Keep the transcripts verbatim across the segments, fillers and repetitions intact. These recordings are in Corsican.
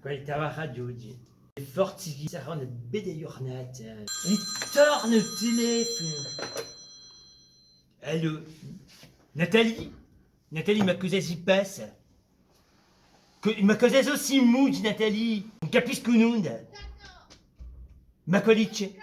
Quale t'avarà d'oghje? Forse chì sarà una bella ghjurnata. Ritorna u telefonu. Allô? Nathalie? Nathalie, ma cosa si passa? Che, ma cosa sò sti mughji, Nathalie? Ùn capiscu nunda. Ma quale hè?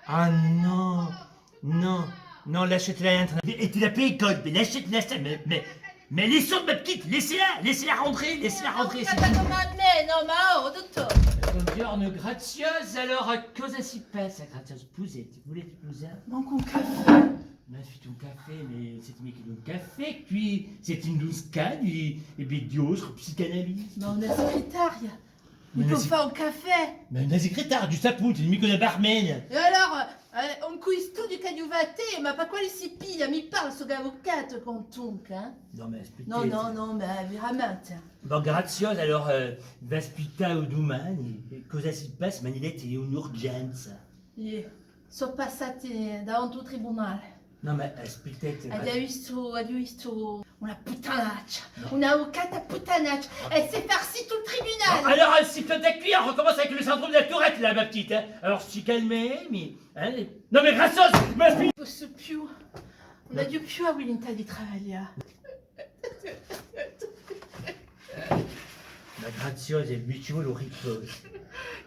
Ah non, non, non, lasciatela entrà. È ti la pigli i colpi, lasciatela, lasciatela, mais, mais, mais laisse-la, ma petite, laissez-la, laissez-la rentrer, laissez-la rentrer, c'est tout. Ma, ma, nò, ma oh, duttore. Bonghjornu, Graziosa, allora, cosa si passa, Graziosa? Puseti, vuleti pusà? Mancu un caffè. Ma fate un caffè, ma site micca in un caffè, quì site in un scagnu, è, è bè, Diu, psicanalisi. Ma una segretaria. Mi pò fà un caffè? Ma una segretaria, ghjustu appuntu, micca una barman. È allora, eh, incù i studii ch'aghju fattu eiu, ma per quale si piglia? Mi pare, sò avucatu quantunque, eh? Nò, ma aspittate. Nò, nò, nò, ma veramente. Bon, Graziosa, allora, eh, v'aspittava dumane. Cosa si passa? Ma mi dite, hè un'urgenza. Iè, sò passati davanti à u tribunale. Nò, ma aspittate. Aghju vistu, aghju vistu una puttanaccia, una avucata puttanaccia, è s'hè farsita u tribunale. Nò, allora, si ferma quì, on recommence avec le syndrome de la Tourette, là, ma petite, hein. Alors, si calmemi, hein. Nò, ma Graziosa, ma spi- Ùn possu più, ùn aghju più a vulintà di travaglià. Ma Graziosa, mi ci vole u riposu.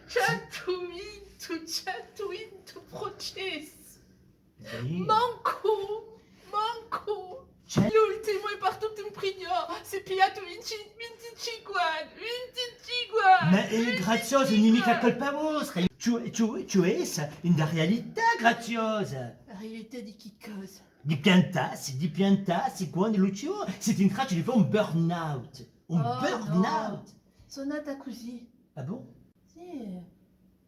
Centu vinti, centu vinti prucessi. Iè. Mancu, mancu. L'ultimu hè partutu in prigiò, s'hè pigliatu vinti, vinticinque anni, vinticinque anni. Ma, eh, Graziosa, ùn hè micca colpa vostra. Ci, ci, ci hè essa, in a realità, Graziosa. A realità di chì cosa? Di piantassi, di piantassi, quandu l'ultimu, site in traccia di fà un burn-out. Un burn-out. Oh, nò. Sò nata cusì. Ah bon? Sì.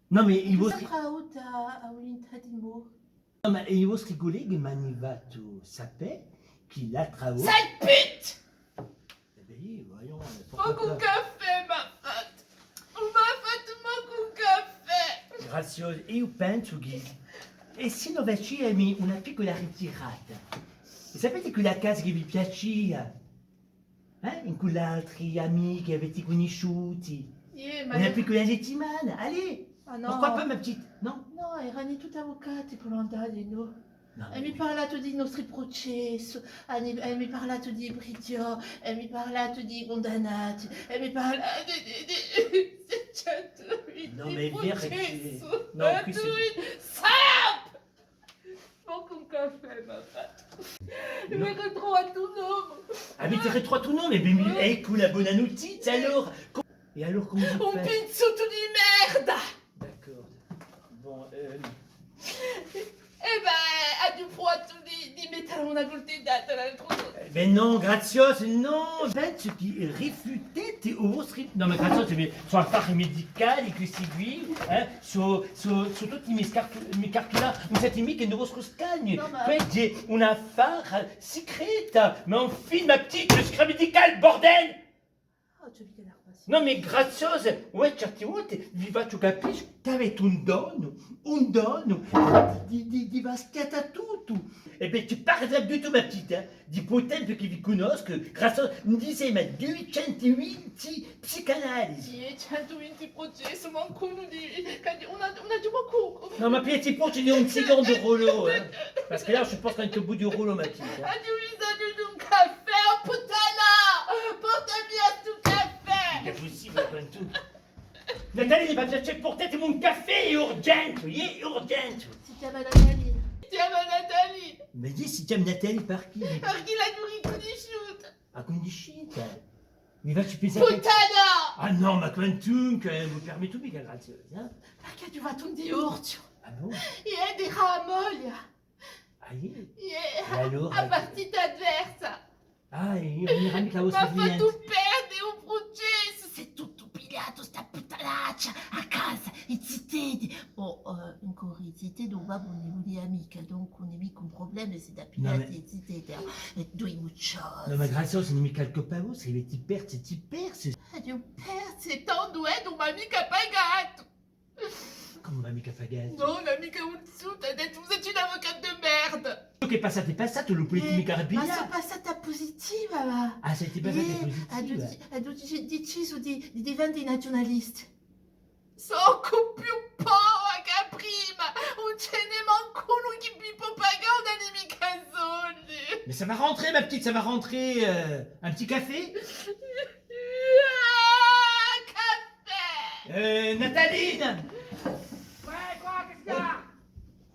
Nò, ma i vostri... L'altra volta aghju inventatu di morte. Nò, ma i vostri culleghi m'anu fattu sapè chì l'altra volta... Sale pute! Eh ben, voyons, pourquoi pas. Mancu un caffè m'hà fattu! Ùn m'hà fattu mancu un caffè! Graziosa, eiu pensu chì, è s'è no faciami una piccula ritirata? È sapete quella casa chì vi piacia? Eh? Incù l'altri amichi chì avete cunnisciutu? Iè, ma... Una piccula settimana, allez! Ah, nò. Pourquoi pas, ma petite? Nò? Nò, erani tutti avucati, puru andà, nò? Nò, è mi hà parlatu di i nostri prucessi, è mi, è mi hà parlatu di i prigiò, è mi hà parlatu di i cundannati, è mi hà parlatu di, di, di, di centu vinti prucessi. Nò, ma hè vera chì... Nò, quì sò... Stop! Mancu un caffè m'hà fattu. Nò. M'hè ritruvatu un omu. Ah, avete ritruvatu un omu? È bè, mi, eccu una bona nutizia, allora. È allora cumu si passa? Un pinzutu di merda! D'accordu. Bon, eh. È bè, aghju pruvatu di, di mette una cultedda l'altru ghjornu. Eh bè nò, Graziosa, nò. Pensu chì rifiuteti u vostru... Nò, ma Graziosa, sò affari medicali questi quì, eh? Sò, sò, sò tutti i me scartu-, i me cartulà, ùn site micca in u vostru scagnu. Nò, ma... Quì hè un affare sicretu, ma enfin, ma petite, le secret médical, bordel! Oh, ci hè micca da fà. Nò, ma Graziosa, uè, certi volti vi facciu capì chì avete un donu, un donu di, di, di, di fà scattà tuttu. È bè, ti pare du tuttu, ma petite, eh? Dipoi u tempu chì vi cunnoscu, Graziosa, ùn disemu duiecentuvinti psicanalisi. Duiecentuvinti prucessi, mancu unu di, chì ùn hà, ùn hà mancu Nò, ma pigliati puru di un sigaru di rullo, eh. Parce que là, je pense qu'on est au bout du rouleau, ma petite, eh. Aghju bisognu d'un caffè, o puttana! Portami stu caffè! Ùn hè pussibule, quantunque. Nathalie, mi fà piacè, purtatemi un caffè, hè urgente, hè urgente. Si chjama Nathalie. Si chjama Nathalie. Ma iè, si chjama Nathalie, perchè? Perchè l'aghju ricunnisciuta. A cunniscite? Mi faci pensà chì... Puttana! Ah nò, ma quantunque, eh, ùn mi permettu micca, Graziosa, eh? Perchè aghju fattu un divorziu. Ah bon? Iè, era a moglia. Ah, iè? Iè, è allora? A partita avversa. Ah, eiu ùn era micca a vostra cliente. M'hà fattu perde un prucessu, s'hè tuttu pigliatu sta puttanaccia, a casa, i ziteddi. Bon, eh, ancora i ziteddi, u babbu ùn li vulia micca, dunque ùn hè micca un prublema s'idda pigliati i ziteddi, eh. È dui mucciozzi. Nò, ma Graziosa, ùn hè micca colpa vostra, avete persu, avete persu. Aghju persu, è tandu, eh, ùn m'hà micca pagatu. Cumu ùn m'hà micca pagatu? Nò, ùn m'hà micca vulsutu, hà dettu, vous êtes une avocate de merde. Ciò chì hè passatu hè passatu, ùn lu pudete micca ripiglià. Ma sò passata Pusitiva, và! Ah, sè ti pò fà pusitiva? Aghju, aghju deci-, decisu di, di diventà naziunalista. Sò più povera chè prima, ùn ci n'hè mancu unu chì mi pò pagà, ùn n'hè micca soldi. Mais ça va rentrer, ma petite, ça va rentrer, euh, un petit café ? Ah, cafè ! Euh, Nathalie ! Ouais, quoi, qu'est-ce qu'il y a ?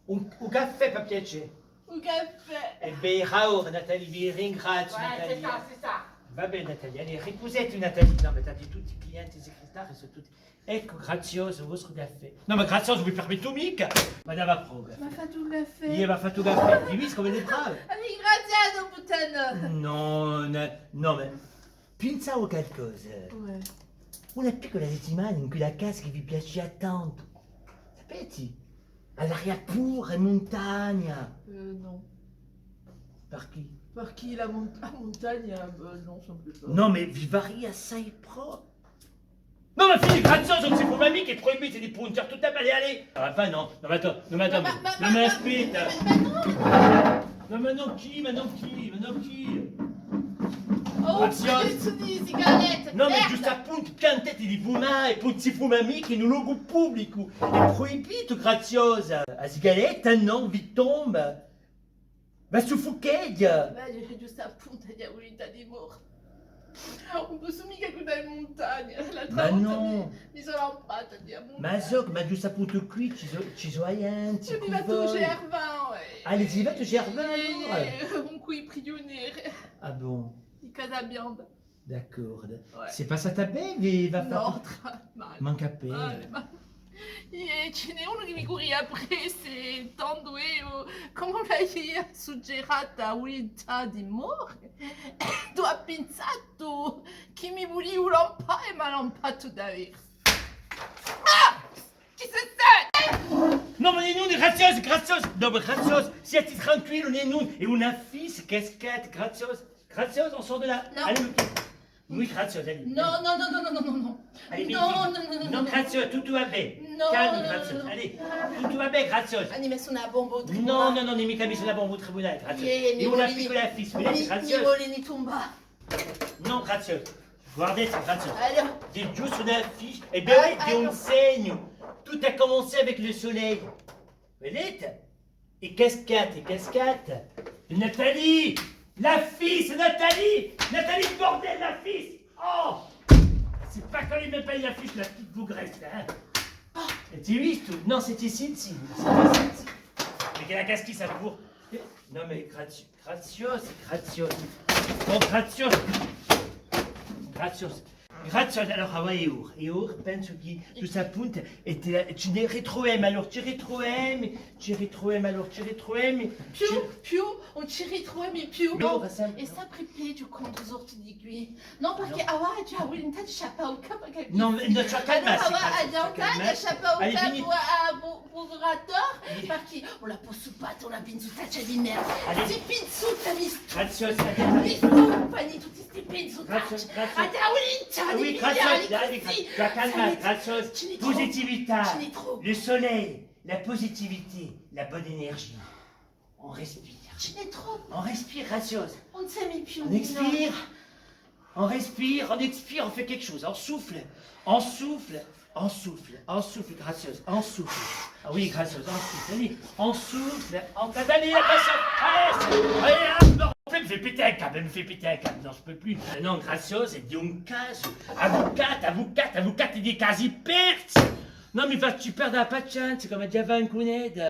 Un, un caffè, per piacè. Un caffè. È bè, ora, Nathalie, vi ringraziu, Nathalie. Ouais, c'est ça, c'est ça. Va bè, Nathalie, allez, ripuseti, Nathalie. Nò, ma tandu tutti i clienti secretari sò tutti. Eccu, graziosu, u vostru caffè. Nò, ma graziosu, mi permettu micca. Ma dava proga. M'hà fattu un caffè. Eiu m'hà fattu un caffè. Ti vedi cum'ella hè brava ? Ringraziatu, puttana. Nò, nò, nò, ma pinsavu qualcosa. Ouais. Una piccula settimana in quella casa chì vi piacia tantu. Sapete? À l'aria pura, in muntagna. Euh, non. Perchè? Perchè la mont-, la muntagna, euh, non, ça me plaît pas. Nò, ma vi faria assai propiu. Nò, ma figli, graziosu, ùn si pò micca, hè pruibitu di punghja tutta a... Allez, allez. Ah, enfin, nò, nò, ma attends, nò, ma attends, ma, ma, nò, ma aspetta. Ma, ma nò. Nò, ma nò chì, ma nò chì, ma nò chì. Oh, graziosu. Pezzu di sigaretta. Nò, ma ghjustu appuntu, pianteti di fumà, è po ùn si fuma micca in un locu publicu. Hè pruibitu, graziosa. A sigaretta, nò, vi tomba. Và suffucheghja. Bè, ghjè ghjustu appuntu, aghju a vulintà di more. Ùn possu micca quì in muntagna. L'altra volta mi, mi sò lampata di a muntagna. Ma sò, ma ghjustu appuntu quì ci sò, ci sò a ghjenti. Sò rivata à Gervin, eh. Ah, l'hai rivata à Gervin, allora ? Eh, cù i prigiuneri. Ah bon ? Di Casa Bionda. D'accordu. Ouais. S'hè passata bè, vi, vi hà fattu... Nò, tra-, male. Mancu appena. Male, ma, eh, ci n'hè unu chì mi curria appressu, è tandu eiu, cum'è l'aghju suggerata a vulintà di more, aghju pinsatu chì mi vulia lampà è m'hà lampatu daveru. Ah! Chì sè statu? Nò, ma ùn hè nunda, graziosu, graziosu. Nò, ma graziosu, state tranquillu, ùn hè nunda. Hè una fissa, cascata, graziosu. Graziosu, on sort de là. Nò. Allez, ok. Oui, graziosu, allez. Nò, nò, nò. Allez, vite, vite. Nò, nò, nò, nò. Nò, graziosu, tuttu và bè. Nò, calma, nò, nò, graziosu. Nò. Allez, tuttu và bè, graziosu. Aghju messu una bomba à u tribunale. Nò, nò, nò, ùn hè micca messa una bomba à u tribunale, graziosu. Iè, mi voli, una piccula fissa, mi, graziosu, mi voli tumbà. Nò, graziosu. Guardate, graziosu. Allez. Ghjè ghjustu una fissa. Eh bè, ah, oui, ghjè un segnu. Tout a commencé avec le soleil. Vedete? È cascata, è cascata. Nathalie! La fissa, Nathalie! Nathalie, bordel, la fissa! Oh! C'est pas quand il met pas la fiche, la petite bougresse, là, hein? Oh! È ti vistu? Nò, c'était Cinzì. C'était Cinzì. Mais quelle a casqué ça pour... Non, mais graziosu, graziosu, graziosu. Bon, graziosu. Graziosu. Graziosu, allora, avà eiu, eiu pensu chì, ghjustu appuntu, è ti, ci ne ritruvemu, allora, ci ritruvemu, ci ritruvemu, allora, ci ritruvemu. Più, ci più, ùn ci ritruvemu più. Nò, ma sem-, è sempre peghju quandu sortu di quì. Nò, perchè avà aghju a vulintà di sciappà u capu à qualchissia. Nò, nò, ci hè calma, allora, avà aghju a vulintà di sciappà u capu à, à, Purgatori, perchè ùn la possu batte una pinzutaccia di merda. Allez. Sti pinzuta mi stufa. Graziosu, allez. Mi stufani tutti sti pinzutacci. Graziosu, graziosu. Aghju a vulintà di piglià, allez, cusì. Calma, graziosu. Ci n'hè troppu. Positività. Ci n'hè troppu. Le soleil, la positivité, la bonne énergie. On respire. Ci n'hè troppu. On respire, graziosu. Ùn semu più... On expire. On respire, on expire, on fait quelque chose. On souffle, on souffle, on souffle, on souffle, graziosu, on souffle. Ah oui, graziosu, on souffle. Allez, on souffle, on... Allez, la patience. Allez, allez, hop, non. Mi fais péter un câble, mi fais péter un câble. Non, je peux plus. Euh, nò, graziosu, hè di un casu. Avucatu, avucatu, avucatu, hè di casi persi. Nò, mi fai perde a pazienza, cum'è dice Cunedda.